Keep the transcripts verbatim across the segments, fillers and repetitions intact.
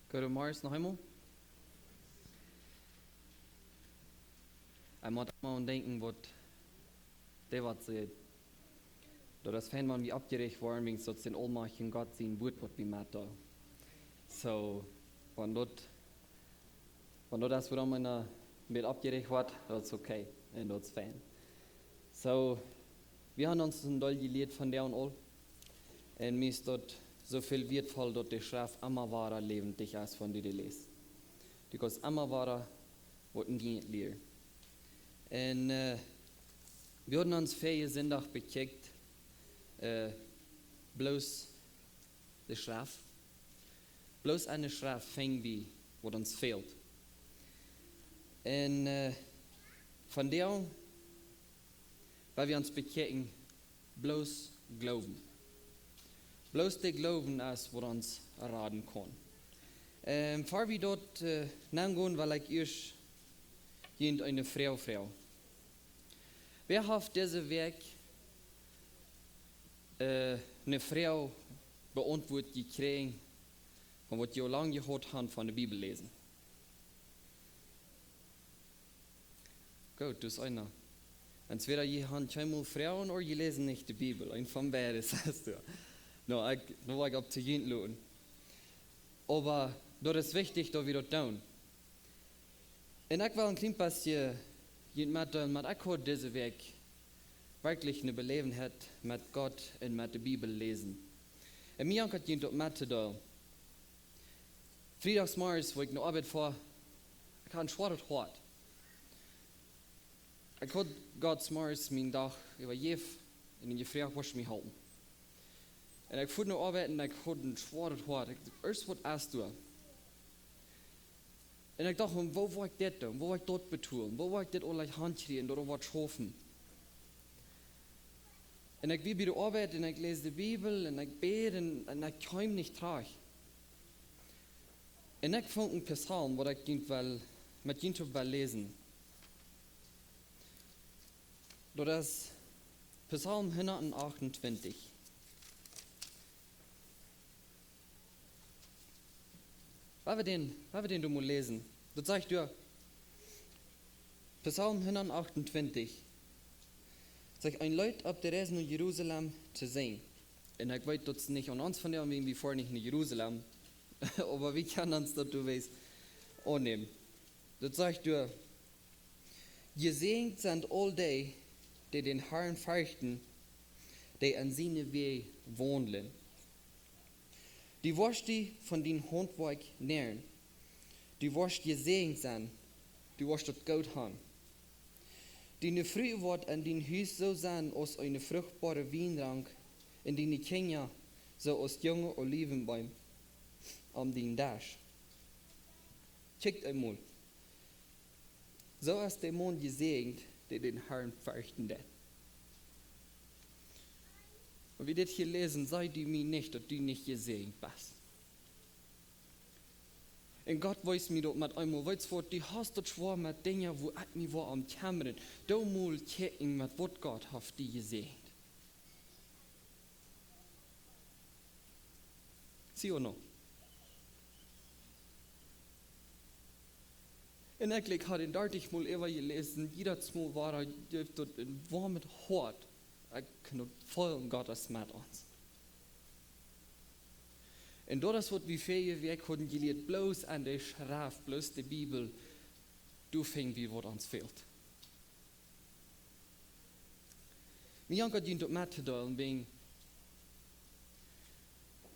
Goodemorjes noch eemol. Ekj mott emma aun denkjen, waut dee waut säd. Daut es fein, wan wie oppjerächt woaren, wiels daut es dän aulmajchtjen Gott sien Wuat, waut wie metdeelen. Soo, wan daut, wan daut es, wuarom eena een bät oppjerächt woat, daut es okay un daut es fein. Soo, wie haben ons een Deel jelieet von dee aul. Un mie es daut soo väl wieetvoll, daut de Schreft emma wada läwendich es, wan du dee läst. Du kaust emma wada waut Nieet lieren. Un, äh, wie haben ons väaje Sindach bekjikjt, äh, bloos de Schreft. Bloos aun de Schreft finj wie, waut ons fält. Un, äh, vondoag, wan wie ons bekjikjen, bloos Gloowen. Bloos de Gloowen es, waut ons raden kaun. Ähm, ea wie doa, äh, nengonen, well ekj ieescht junt eene Froag froagen. Wäa haft dise Wäakj, äh, eene Froag beauntwuat jekjräajen, von waut jie aul lang jehiat haben von de Bibel läsen? Goot, daut es eena. Entwäda jie haben kjeenmol Froagen ooda jie läsen nich de Bibel. Eent von beides es daut. No, ekj, no, ekj hab to junt loten. Oba daut es wichtich, daut wie daut doonen. Un ekj well een kjlien bät junt metdeelen, mau ekj haud dise Wäakj werkjlich eene Beläwenheit met Gott un met de Bibel läsen. Un mie jankat junt daut mettodeelen. Friedachsmorjes, woo ekj no Oabeit foa, ekj haud een schwoaret Hoat. Ekj haud Gott zemorjes mienen Dach äwajäft un am jefroacht, waut hee mie halpen. Un ekj foa no Oabeit un ekj haud een schwoaret Hoat. Ekj, ieescht waut es doa. Un ekj docht, woo woa ekj dit doonen? Woo woa ekj daut betolen? Woo woa ekj dit aula hankjrieen, daut waut schaufen? Un ekj wia bie de Oabeit un ekj läs de Bibel un ekj bäd un, un ekj kjeem nich trigj. Un ekj funk een Psalm, waut ekj junt well, met junt well läsen. Daut es Psalm hundat achtuntwintich. Wan wie dän, wan wie dän doa mol läsen. Daut sajcht doa, Psalm hundat achtuntwintich. Sajcht, een Leet opp de Reis no Jerusalem to sinjen. Un ekj weet, daut es nich aun ons vondoag, wiels wie foaren nich no Jerusalem. Oba wie kjennen ons daut doa wees aunnämen. Daut sajcht doa, Jesäajent sent aul dee, dee dän Harn ferchten, dee en siene Wäaj waundlen. Du woascht die von dien Hauntwoakj näaren. Du woascht jesäajent sennen. Du woascht daut goot haben. Diene Fru woat en dien Hus soo sennen aus eene fruchtboare Wienrank, un diene Kjinja soo aus junge Oliwenbeem aum dien Desch. Kjikjt eemol. Soo es de Maun jesäajent, dee dän Harn ferchten deit. Wan wie dit hia läsen, sajcht daut mie nich, daut du nich jesäajent best. Un Gott wees mie daut met eemol, weetst waut, du hast daut schwoa met Dinja, wua ekj mie woa om kjemmren. Doo mol kjikjen, met waut Gott haft die jesäajent. Sí o no? Un ekj, ekj haud dän dartich mol äwa jeläsen, jiedet Mol wada jeft daut een woamet Hoat. Ekj kaun daut feelen, Gott es met ons. Un daut es waut wie väaje Wäakj hauden jelieet, bloos aun de Schreft, bloos de Bibel, doa finj wie waut ons fält. Mie jankat junt daut mettodeelen, wäajen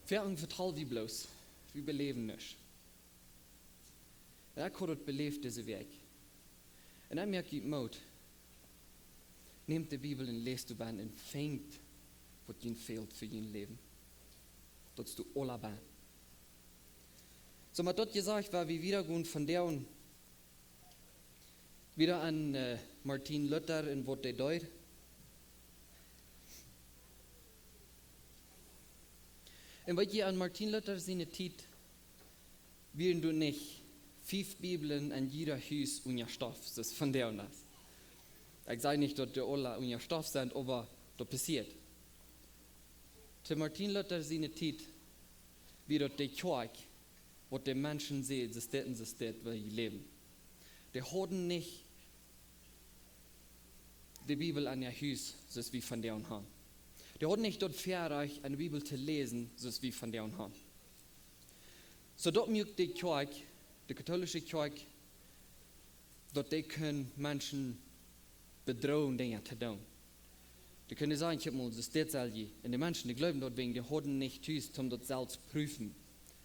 foaken vetal wie bloos, wie beläwen nuscht. Un ekj haud daut beläft dise Wäakj. Un dan moak ekj Moot. Nämt de Bibel un läst doa bie un finjt, waut junt fält fa jun Läwen. Daut es doa aula bie. Soo, met daut jesajcht, wan wie wieda gonen vondoag, wieda aun, äh, Martin Luther un waut dee deed. Un weet jie, aun Martin Luther siene Tiet wieren doa nich fief Bibeln en jieda Hus unja Stoff, soo aus vondoag es. Ekj saj nich, daut dee aula unja Stoff sent, oba daut passieet. To Martin Luther siene Tiet wia daut de Kjoakj waut de Menschen säden, soo es dit un soo es dit, woo jie läwen. Dee hauden nich de Bibel aun äa Hus, soo aus wie vondoag han. Dee hauden nich daut Väarajcht, eene Bibel to läsen, soo aus wie vondoag han. Soo daut muak de Kjoakj, de katholische Kjoakj, daut dee kunnen Menschen bedrohen, Dinja to doonen. Dee kunnen sajen: "Kjikj mol, soo es dit, sell jie." Un de Menschen, dee jleewen daut wäajen, dee hauden nich Tus, om daut selfst prüfen.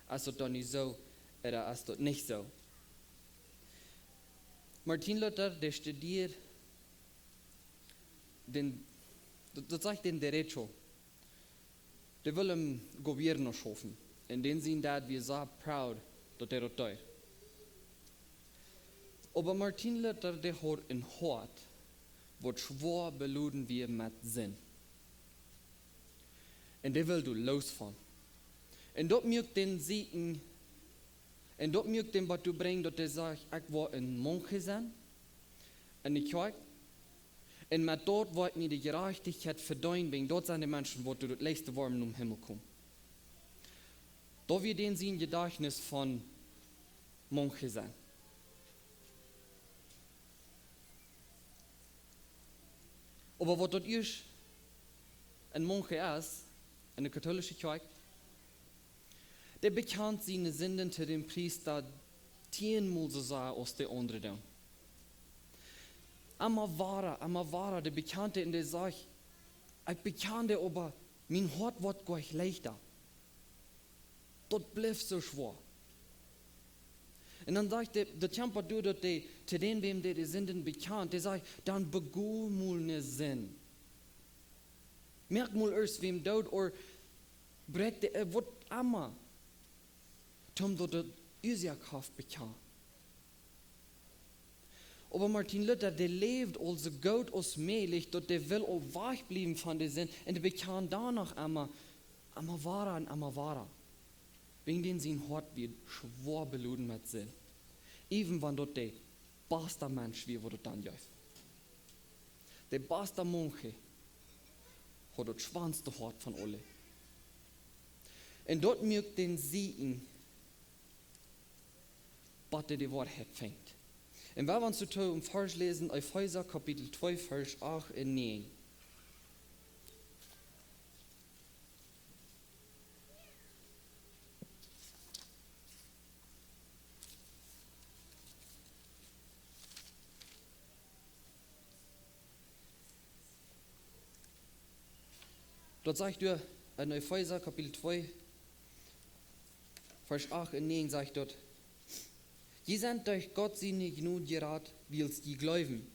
Es daut dan nu soo, ooda es daut nich soo? Martin Luther, dee studieed dän, daut, daut sajcht dän derecho. Dee wull em gobierno schaufen. Un dän sien Dad wia soo proud, daut hee daut deed. Oba Martin Luther, dee haud een Hoat, waut schwoa beloden wia met Sind. Un dee wull doa loos von. Un daut muak dän Sieekjen, un daut muak dän bat doa brinjen, daut hee sajcht: "Ekj woa een Monk sennen, enne Kjoakj. Un met daut woa ekj mie de Jerajchtichkjeit vedeenen, wäajen daut sent de Menschen, waut doa daut latste woaren nom Himmel komen." Daut wia dän sien Jedajchtnis von Monk sennen. Oba waut daut ieescht een Monk es, enne katholische Kjoakj, dee bekjant siene Sinden to dän Priesta tieenmol soo sea aus de aundre doonen. Emma wada, emma wada, dee bekjant dee un dee sajcht: "Ekj bekjan dee, oba mien Hoat woat goa nich leichta. Daut blift soo schwoa." Un dan sajcht dee, daut kjemt doaderch, daut dee to dän, wäm dee de Sinden bekjant, dee sajcht: "Dan bego mol ne Sind. Moak mol ieescht wäm doot, ooda bräakj dee, äh, waut emma, toom daut daut Uasoak haft bekjanen." Oba Martin Luther, dee läwd aul soo goot aus mäajlich, daut dee wull aul wajch bliewen von de Sind, un dee bekjand dan noch emma, emma wada un emma wada. Wäajen dän sien Hoat wia schwoa beloden met Sind. Äwen wan daut de basta Mensch wia, waut daut dan jeef. De basta Monk haud daut schwoaste Hoat von aule. Un daut muak dän Sieekjen, bat dee de Woarheit finjt. Un wie wellen ons doatoo een Varsch läsen, Efeesa Kapitel twee, Varsch acht un näajen. Daut sajcht doa en Efeesa Kapitel twee, Varsch acht un näajen sajcht daut: "Jie sent derch Gott siene Jnod jerat, wiels jie jleewen.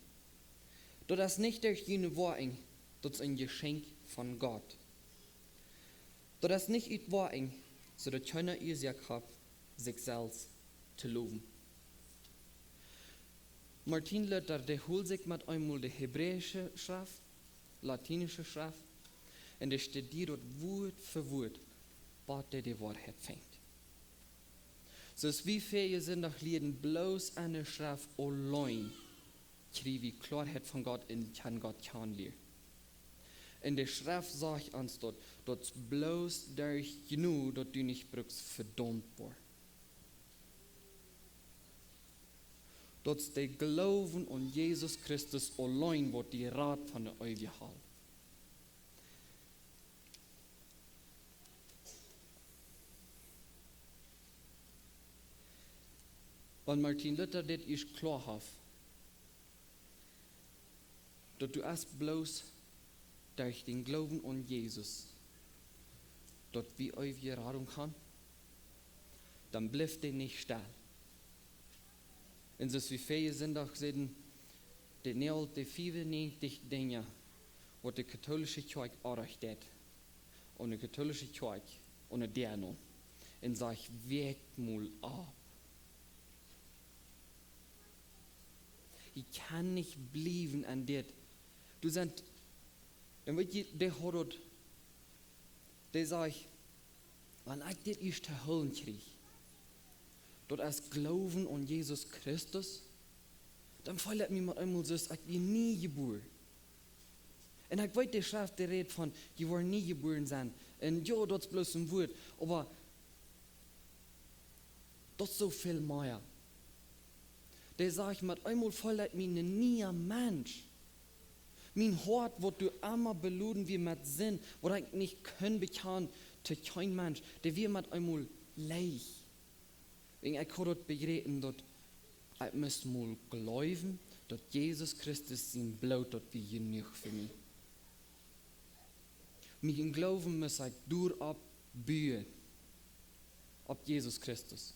Daut es nich derch june Woakjen, daut es een Jeschenkj von Gott. Daut es nich ut Woakjen, soo daut kjeena Uasoak haft, sikj selfst to lowen." Martin Luther, dee hilt sikj met eemol de hebräische Schreft, lateinische Schreft, un dee studieed daut Wuat fa Wuat, bat dee de Woarheit finjt. Soo aus wie väaje Sindach lieeden, bloos aun de Schreft auleen kjrie wie Kloaheit von Gott un kjennen Gott kjanen lieren. Un de Schreft sajcht ons daut, daut bloos derch Jnod, daut du nich brukst vedaumt woaren. Daut es de Gloowen aun Jesus Christus auleen, waut die rat von de eewje Hal. Wan Martin Luther dit ieescht kloa haft, daut du es bloos derch dän Gloowen aun Jesus, daut wie eewje Radunk han, dan blift dee nich stell. Un soo aus wie väaje Sindach säden, dee näajelt de fiefunnäajentich Dinja, waut de katholische Kjoakj oajch deit, aun de katholische Kjoakj, aun de Däa aun. Un sajcht: "Woakt mol opp. Jie kjennen nich bliewen aun dit." Du sent, un weet jie, dee haud daut, dee sajcht: "Wan ekj dit ieescht to hieren kjrieech, daut es Gloowen aun Jesus Christus, dan feelt mie met eemol soo aus ekj wia nie jebuaren." Un ekj weet, de Schreft, dee rät von, jie woaren nie jebuaren sennen. Un jo, daut es bloos een Wuat. Oba Daut es soo väl mea. Dee sajcht: Met eemol feel ekj mie een niea Mensch. Mien Hoat, waut doa emma beloden wia met Sind, waut ekj nich kunn bekjanen to kjeen Mensch, dee wia met eemol leech. Wäajen ekj haud daut bejräpen, daut ekj must mol jleewen, daut Jesus Christus sien Bloot, daut wia jenuach fa mie. Mienen Gloowen must ekj doaropp buen, opp Jesus Christus.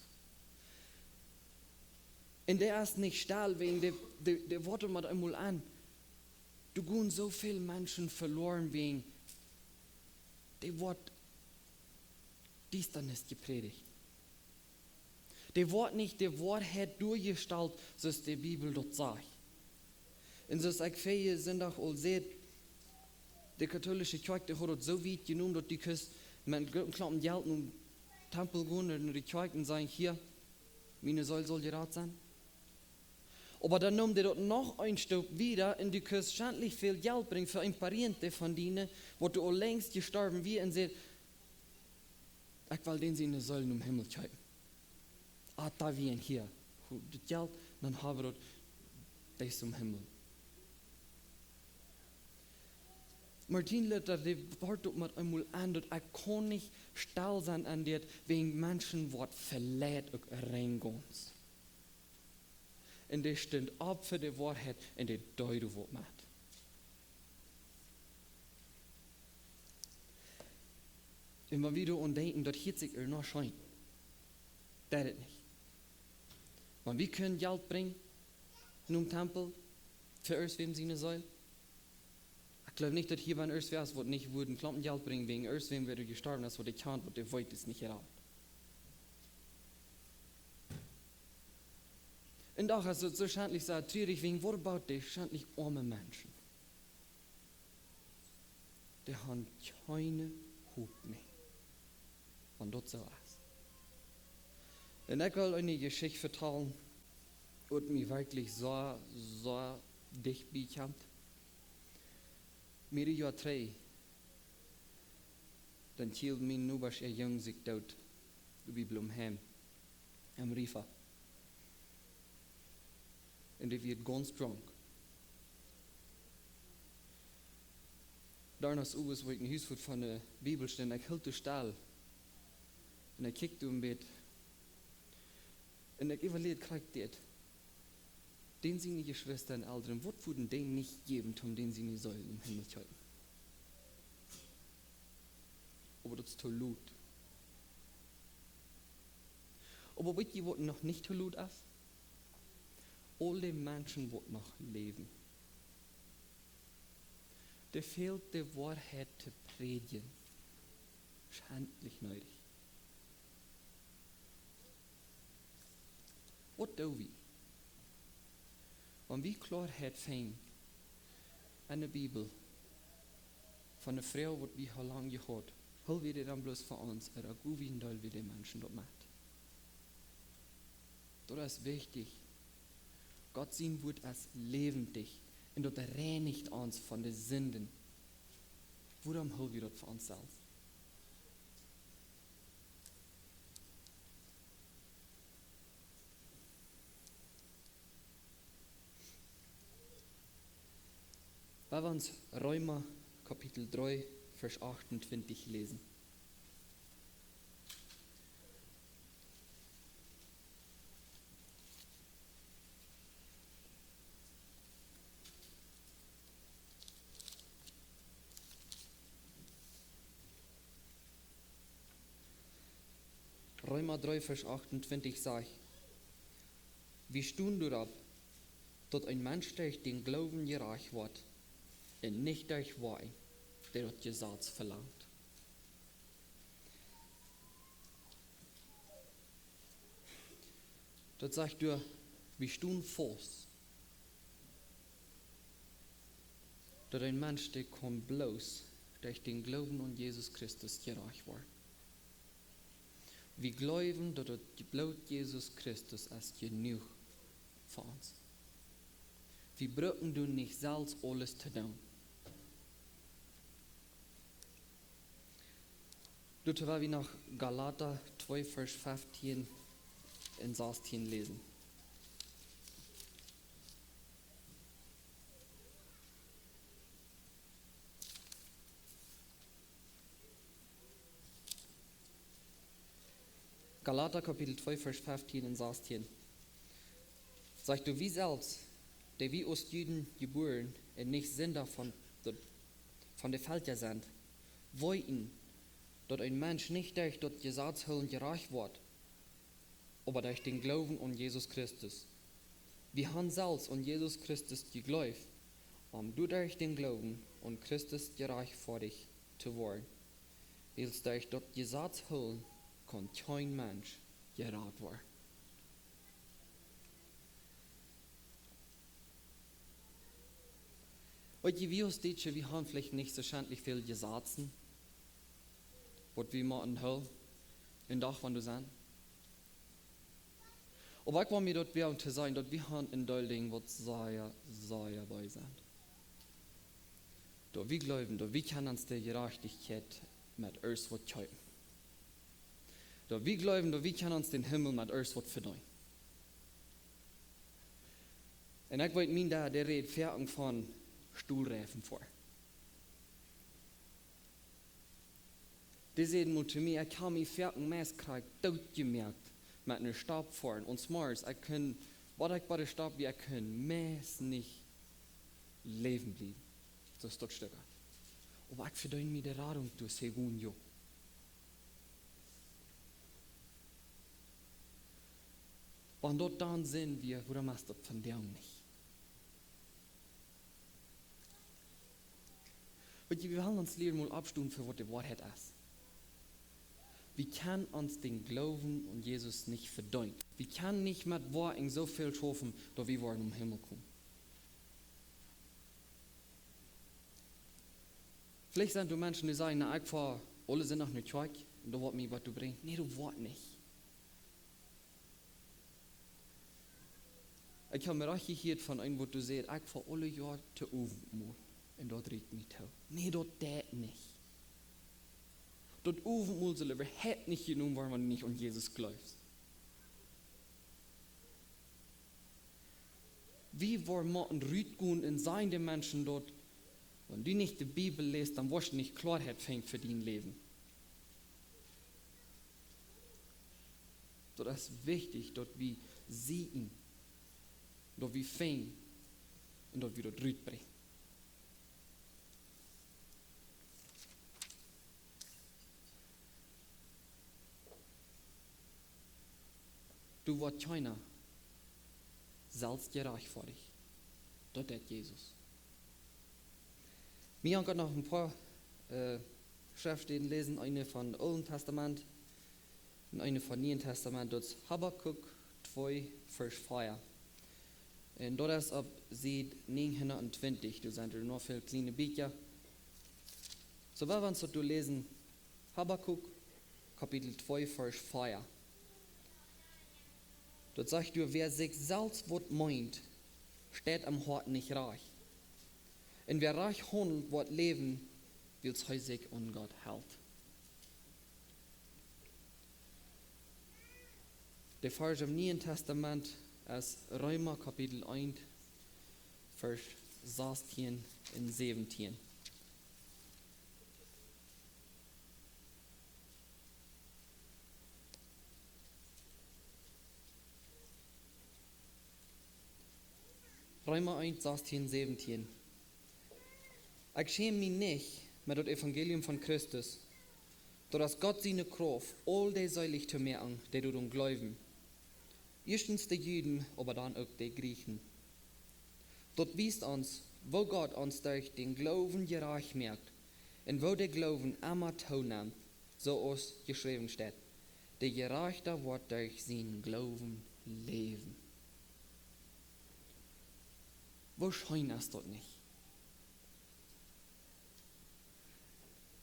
Un dee es nich stell, wäajen dee, dee, dee woat met eemol aun. Doa gonen soo väl Menschen veloaren, wäajen dee woat Diestanis jeprädicht. Dee woat nich de Woarheit doajestalt, soo aus de Bibel daut sajcht. Un soo aus ekj värjen Sindach aul säd, de katholische Kjoakj, dee haud daut soo wiet jenomen, daut du kust met een grooten Klompen Jelt nom Tempel gonen, no de Kjoakj, un sajen: Hia, miene Seel saul jerat sennen. Oba dan neem dee daut noch een Stoop wieda un du kust schentlich väl Jelt brinjen fa een Pariente von diene, waut doa aul längst jestorwen wia, un säd: Ekj well dän siene Seel nom Himmel kjeepen. Ah, doa wia een hia. Hu, daut Jelt, dan hab wie daut, dee es nom Himmel. Martin Luther, dee woat daut met eemol aun, daut ekj kunn nich stell sennen aun dit, wäajen Menschen woat veleicht uk rein gaunz. Un dee stunt opp fa de Woarheit un dee deed waut met. Un wan wie doaraun denkjen, daut hieet sikj ea noch scheen. Daut es nich. Wan wie kjennen Jelt brinjen nom Tempel, fa irjentwäm siene Seel. Ekj jleew nich, daut hia bie irjentwäm es, waut nich wudd een Klompen Jelt brinjen, wäajen irjentwäm, wäa doa jestorwen es, waut ekj kjan, waut dee weet, es nich jerat. Un doch es daut soo schentlich, soo trurich, wäajen, what about dee schentlich oame Menschen? Dee haben kjeene Hopninj, wan daut soo es. Un ekj well eene Jeschicht vetalen, waut mie werkjlich soo, soo dicht bie kjemt. Mea aus een Joa trigj, dan kjield mien Nobasch äa Jung sikj doot, doa bie ons Heim, em Riefa. Un dee wia gaunz drunk. Doano es owes, woo ekj no Hus foa, von de Bibel stunt, ekj hilt doa stell. Un ekj kjikjt doa een bät. Un ekj äwaleid krakjt dit. Dän siene Jeschwista un Elren, waut wudden dee nich jäwen, om dän siene Seel em Himmel to haben? Oba daut es too lot. Oba weet jie, waut noch nich too lot es? Aul dee Menschen, waut noch läwen. Dee fält de Woarheit to prädjen. Schentlich needich. Waut doo wie? Wan wie Kloaheit finjen enne Bibel von eene Froag, waut wie aul lang jehaut, hool wie dee dan bloos fa ons, ooda go wie un deel wie de Menschen daut met? Daut es wichtich. Gott sien Wort es läwendich un daut reinicht ons von de Sinden. Wuarom hool wie daut fa ons selfst? Lot ons Reema Kapitel dree, Varsch achtuntwintich läsen. Reema dree, Varsch achtuntwintich sajcht: Wie stonen doaropp, daut een Mensch derch dän Gloowen jerajcht woat un nich derch Woakjen, dee daut Jesaz velangt. Daut sajcht doa, wie stonen faust, daut een Mensch, dee kaun bloos derch dän Gloowen aun Jesus Christus jerajcht woaren. Wie jleewen, daut daut Bloot Jesus Christus es jenuach fa ons. Wie brucken doa nich selfst aules to doonen. Doa woa wie no Galata twee, Varsch feftieen un sastien läsen. Galata Kapitel twee, Varsch feftieen un sastien. Sajcht: Doa wie selfst, dee wie aus Juden jebuaren un nich Sinda von de, von de Velkja sent, weeten, daut een Mensch nich derch daut Jesaz hoolen jerajcht woat, oba derch dän Gloowen aun Jesus Christus. Wie han selfst aun Jesus Christus jejleeft, om doaderch dän Gloowen aun Christus jerajchtfoadicht to woaren. Wiels derch daut Jesaz hoolen kaun kjeen Mensch jerat woaren. Weet jie, wie aus Dietsche, wie han veleicht nich soo schentlich väl Jesazen, waut wie motten hoolen, een Dach wan doa sent. Oba ekj well mie daut wäajen to sajen, daut wie han een Deel Dinja, waut sea, sea bie sent. Daut wie jleewen, daut wie kjennen ons de Jerajchtichkjeit met irjent waut kjeepen. Daut wie jleewen, daut wie kjennen ons dän Himmel met irjent waut vedeenen. Un ekj weet, mien Dad, dee räd foaken von Stolreifen foaren. Dee säd mol to mie: Ekj hab mie foaken meist krakjt doot jemoakt met ne Stap foaren. Un zemorjes, ekj kunn, waut ekj bie de Stap wia, ekj kunn meist nich läwen bliewen. Soo Stekj Stekj. Oba ekj vedeen mie de Radunk derch según jo. Wan daut dan Sind wia, wuarom es daut vondoag nich? Weet jie, wie wellen ons lieren mol oppstonen fa waut de Woarheit es. Wie kjennen ons dän Gloowen aun Jesus nich vedeenen. Wie kjennen nich met Woakjen soo väl schaufen, daut wie woaren em Himmel komen. Veleicht sent doa Menschen, dee sajen: Na, ekj foa aule Sindach no Kjoakj, un daut woat mie waut brinjen. Nä, daut woat nich. Ekj hab mol rajcht jehieet von een, waut doa säd: Ekj foa aule Joa to Owentmol, un daut rieekjt mie too. Nä, daut deit nich. Daut Owentmol saul äwahaupt nich jenomen woaren, wan du nich aun Jesus jleefst. Wie woaren motten rutgonen un sajen de Menschen daut, wan du nich de Bibel läst, dan woascht du nich Kloaheit finjen fa dien Läwen. Daut es wichtich, daut wie seenen, daut wie finjen un daut wie daut rutbrinjen. Doa woat kjeena selfst jerajchtfoadicht. Daut deit Jesus. Wie kjennen noch een poa, äh, Schreftstäden läsen, eene von Oolen Tastament un eene von Nieen Tastament, daut es Habakuk twee, Varsch vea. Un daut es opp Sied näajenhundat twintich, doa sent noch väl kjliene Bieekja. Soo, wie wellen daut doa läsen, Habakuk, Kapitel twee, Varsch vea. Daut sajcht doa: Wäa sikj selfst waut meent, steit em Hoat nich rajcht. Un wäa rajcht haundelt, woat läwen, wiels hee sikj aun Gott helt. De Varsch em Nieen Tastament es Reema Kapitel eent, Varsch sastien un säwentien. Reema eent, sastien, säwentien. Ekj schäm mie nich met daut Evangelium von Christus, daut es Gott siene Krauft, aul dee seelich to moaken, dee doaraun jleewen. Ieeschtens de Juden, oba dan uk de Griechen. Daut wiest ons, woo Gott ons derch dän Gloowen jerajcht moakt un woo de Gloowen emma toonemt, soo aus jeschräwen steit: De Jerajchta woat derch sienen Gloowen läwen. Woo scheen es daut nich?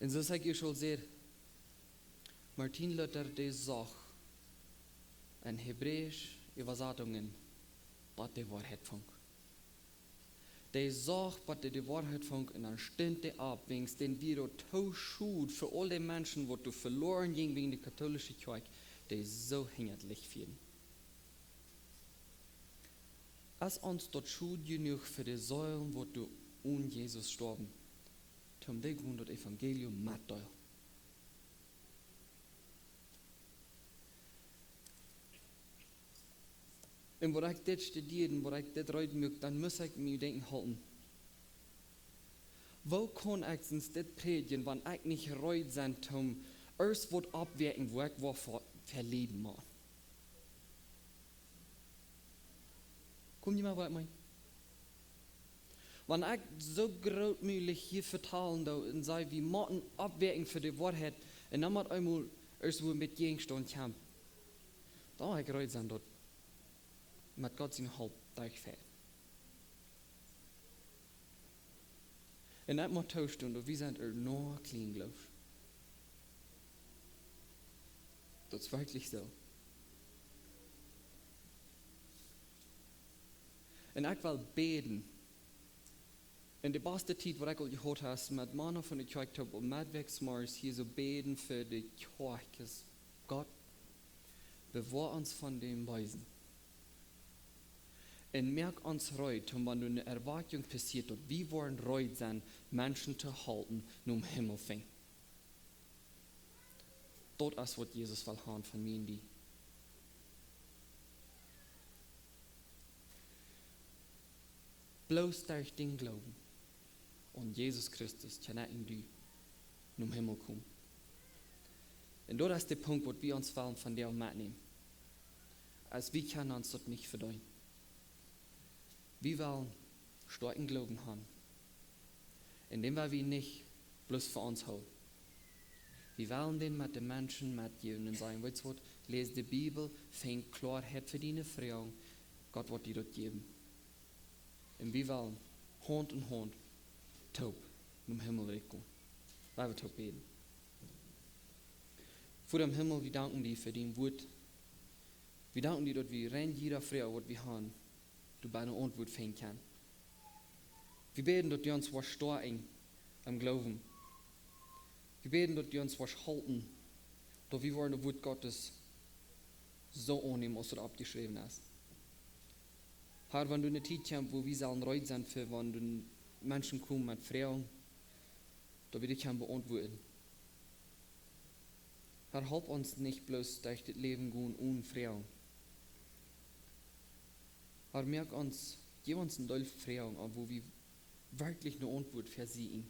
Un soo aus ekj ieescht aul säd, Martin Luther, dee socht en hebräische Äwasatungen, bat de Woarheit funk. Dee socht, bat dee de Woarheit funk, un dan stunt dee opp, wäajens dän wia daut too schod fa aul de Menschen, waut doa veloaren jinjen wäajen de katoolische Kjoakj, dee soo hinjat Licht fieeden. Es ons daut schod jenuach fa de Seelen, waut doa onen Jesus stoawen, toom dee gonen daut Evangelium metdeelen? Un waut ekj dit studieed un waut ekj dit reed muak, dan must ekj mie denkjen hoolen: Woo kaun ekj sest dit prädjen, wan ekj nich reed sie toom ieescht waut oppwäakjen, wua ekj woa fa, fa lieden mott? Kom jie mie waut ekj meen? Wan ekj soo grootmulich hia vetalen doo un saj, wie motten oppwäakjen fa de Woarheit, un dan mott eemol ieescht wua met jäajenstonen kjemt, dan mott ekj reed sennen daut met Gott siene Help derchfäa. Un ekj mott toostonen daut wie sent ea noch kjlien, jleew ekj. Daut es werkjlich soo. Un ekj well bäden. Un de baste Tiet waut ekj aul jehaut hab, es met Mana von de Kjoakj toop aum Meddwäakj zemorjes hia soo bäden fa de Kjoakj, es: Gott, bewoa ons von däm Beesen. Un moak ons reed, toom wan doa ne Erwakjunk passieet, daut wie woaren reed sennen, Menschen to halpen nom Himmel finjen. Daut es waut Jesus well haben von mie un die. Bloos derch dän Gloowen aun Jesus Christus kjenn ekj un du nom Himmel komen. Un daut es de Punkt waut wie ons wellen von däm metnämen. Aus wie kjennen ons daut nich vedeenen. Wie wellen stoakjen Gloowen haben. Un dän well wie nich bloos fa ons hoolen. Wie wellen dän met de Menschen metjäwen un sajen: Weetst waut, läs de Bibel, finj Kloaheit fa diene Froagen, Gott woat die daut jäwen. Un wie wellen Haunt en Haunt toop nom Himmelrikj gonen. Lot ons toop bäden. Voda em Himmel, wie danken die fa dien Wuat. Wie danken die daut wie rein jieda Froag waut wie haben, doa bie ne Auntwuat finjen kjennen. Wie bäden daut du ons woascht stoakjen em Gloowen. Wie bäden daut du ons woascht halpen, daut wie woaren daut Wuat Gottes soo aunnämen aus daut oppjeschräwen es. Herr, wan doa ne Tiet kjemt wua wie sellen reed sennen fa, wan doa Menschen komen met Froagen, daut wie dee kjennen beauntwuaden. Herr, help ons nich bloos derch dit Läwen gonen one Froagen. Herr, moak ons, jeff ons een Deel Froagen aun wua wie werkjlich ne Auntwuat fa sieekjen.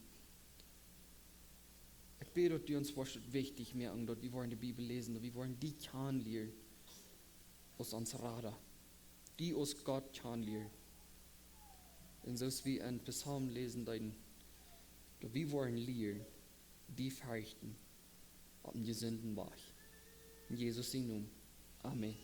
Ekj bäd daut du ons woascht daut wichtich moaken, daut wie woaren de Bibel läsen, daut wie woaren die kjanen lieren aus ons Rada, die aus Gott kjanen lieren. Un soo aus wie en Psalm läsen deeden, daut wie woaren lieren die ferchten opp eenen jesunden Wajch. En Jesus sien Nomen. Amen.